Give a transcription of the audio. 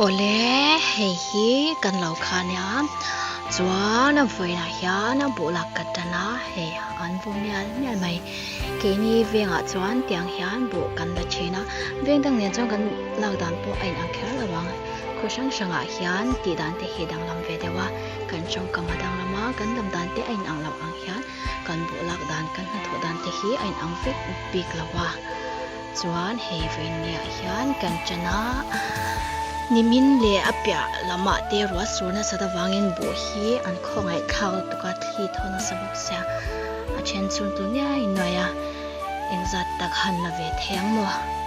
Awle hei hi kan lo kha nia chuan a vawiinah hian a buh lak ka tan a hei an vaw mial mial mai keini vengah chuan tiang hian buh kan la thin a veng dang nen chuan kan lak dan pawh a inang kher lo ang khaw hrang hrangah hian tih dan te hi danglam ve deuh a kan tawngkam a danglam a kan lam dan te a inang loh ang hian kan buh lak dan kan hnathawh dan te hi a inang vek bik lo a. Chuan hei vawiinniah hian kan ṭan a, nimin leh a piah lamah te ruah sur nasat avangin buh hi an khawngaih thlak lutuk a, thli thaw nasa bawk sia, a then chhung tlu niai nuai a, engzat tak han la ve thei ang maw?